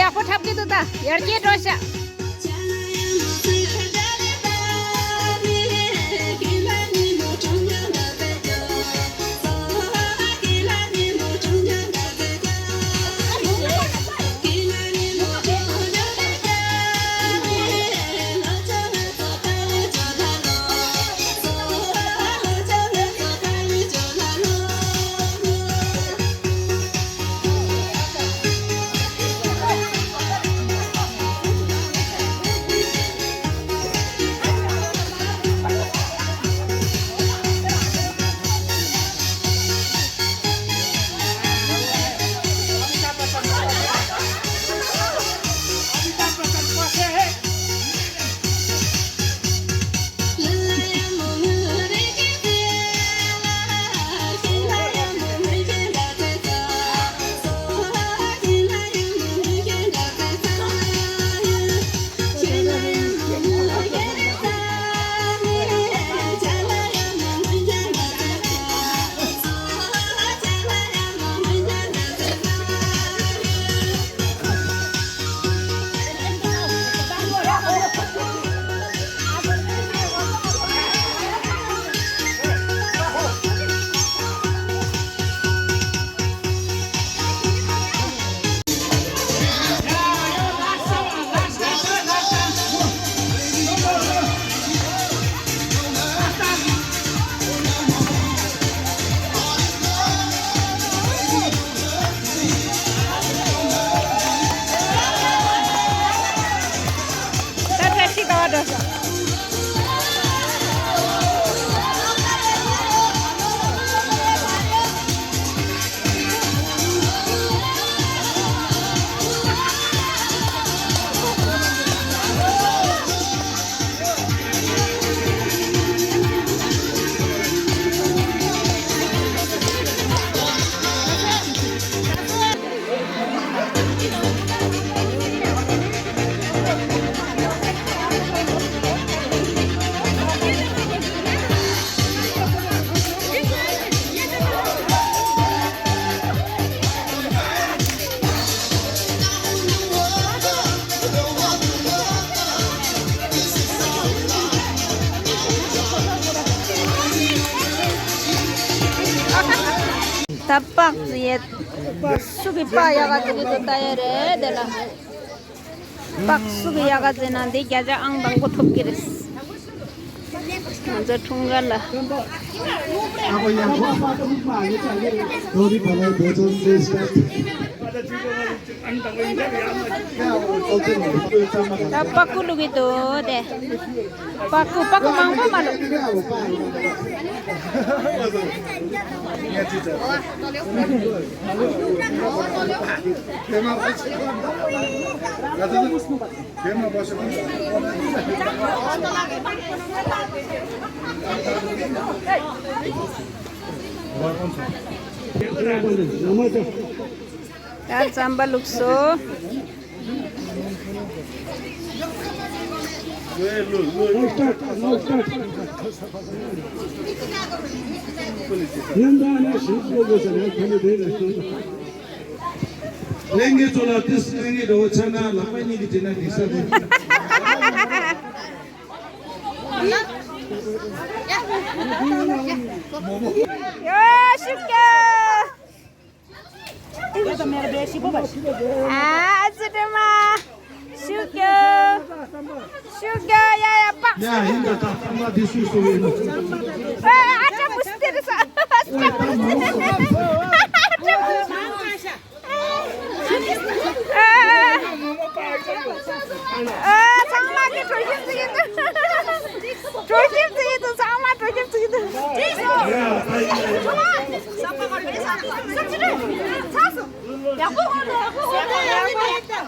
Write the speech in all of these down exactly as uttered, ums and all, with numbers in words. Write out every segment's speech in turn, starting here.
ཡག་པོ་འཁྲབ་ཀྱི་འདུག་ད་ཡར་རྒྱས་འགྲོ་ཤག་ད་བཀྲ་ཤིས་ཀ་བ་འགྲོ། ད་པགས་ཡས་སུ་གི་པགས་ཡག་ག་ཅིག་གི་དུ་ད་ཡས་རེད་དེ་ལ། པགས་སུ་གི་ཡག་ག་ཟེར་ན་འདི་བརྒྱ་ཆ་ཨང་དང་པོ་ཐོབ་ཀྱི་རེད། ང་ཚོ་འཁྲུངས་སྐར་ལ། ད་པགས་ཀུ་བླུག་གི་འདུག་དེ། པགས་ཀུ་པགས་ཀུ་མང་པོ་མ་བླུག་ད་རྩམ་པ་བླུགས་སོ། ལྷན་རྒྱས་ཚོ་ལ་ཏིས་ལྷན་རྒྱས་འགྲོ་བ་ཆ་ན་ལག་པ་གཉིས་ཀྱིས་བྲིས་ན་འགྲིག་ས་རེད། ཡོ་ཤུགས་རྒྱག་ཨ་ཙི་དྲི་མ། ཤུགས་རྒྱག་ཤུགས་རྒྱག་ཡ་ཡ་པགས། ཡ་ཡིན་ད་ད་ཐང་མ་དེ་སུས་སུ་ཡིན་ནོ། ཨ་ཨ་ཅག་མུ་སྟེར་ས་ཨ་ཅག་མུ་སྟེར་ས་ཨ་ཅག་མུ་སྟེར་ས། ཨ་ཨ་ཚང་མ་གི་གྲོ་ཞིབ་ཅིག་ཡིན་ད། གྲོ་ཞིབ་ཅིག་ཡིན་ད། ཚང་མ་གྲོ་ཞིབ་ཅིག་ཡིན་ད། ཡག་པོ་ཧོན་ད། ཡག་པོ་ཧོན་ད།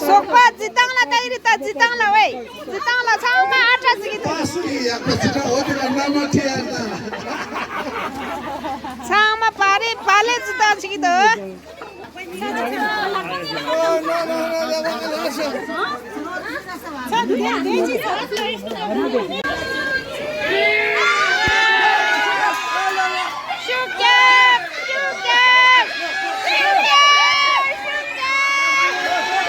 ཟོག་པ་རྩི་སྟངས་ལ་ལྟ་ཡི་རེད་ད། རྩི་སྟངས་ལ་ཝེ། རྩི་སྟངས་ལ་ཚང་མ་ཨ་ཏྲ་ཟིག་གི་འདུག་སུ་ཡི་ཡག་པ་རྩི་སྟངས་འོ་དེ་ལ་མནའ་མ་ཁྲིད་ཡ་ད། ཚང་མ་བ་རེ་བ་ལེ་རྩི་སྟངས་ཟིག་གི་འདུག་ཤུགས་རྒྱབ། ཤུགས་རྒྱབ། ཤུགས་རྒྱབ། ཤུགས་རྒྱབ།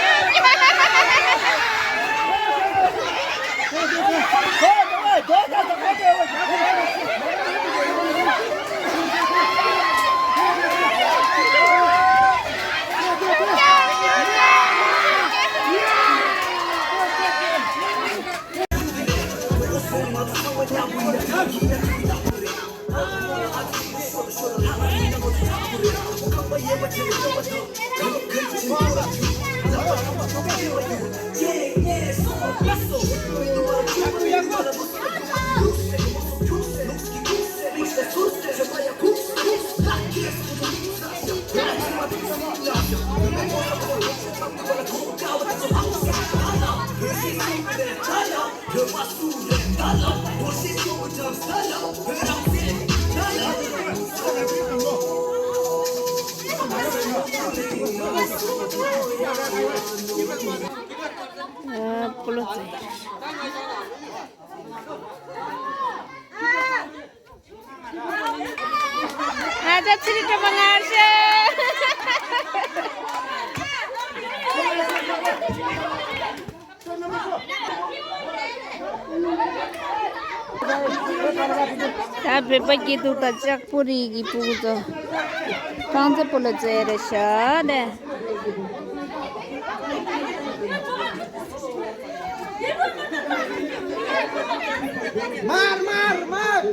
ཨ། སྤོ་ལོ་རྩེ། ཨ་ཅག་ཚེ་རིང་སྒྲོལ་མ་ངར་ཤ། ད་བོད་པ་སྐྱིད་སྡུག་དང་ལྕགས་པོ་རིགས་ཀྱི་ཕྲུ་གུ་ཚོ་རྐང་རྩེད་སྤོ་ལོ་རྩེ་རེད་ཤག་ནས། མར་མར་མར།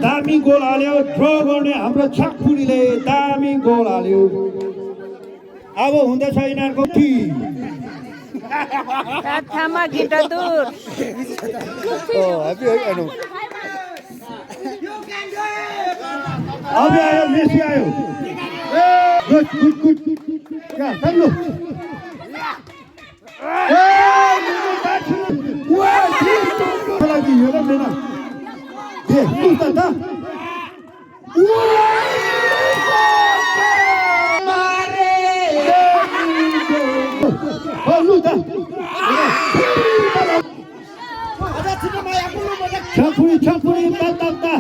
ད་མི་མགོ་ལ་ལེའོ། གྲོགས་གོ་ནས་ཨམ་ར་ཆག་ཕུ་རི་ལེ། ད་མི་མགོ་ལ་ལེའོ། ཨ་བོ་ཧུན་ད་ཆ་ཡིན་ན་གོ་ཐི། ད་ཐ་མ་གི་འདྲ་འདུག་ཨོ་ཨ་བི་ཨ་ནོ། ཨ་བི་ཨ་ཡོ་མེ་སི་ཨ་ཡོ། Good, good, good. ཡ་ད་ལོ། ཁ་ལག་གི་ཡོད་ན་མེད་ན། དེ་ལུག་ད་ད། ཨོ་ལུག་ད། ཆག་ཕུ་རི་ཆག་ཕུ་རི་ད་ད་ད།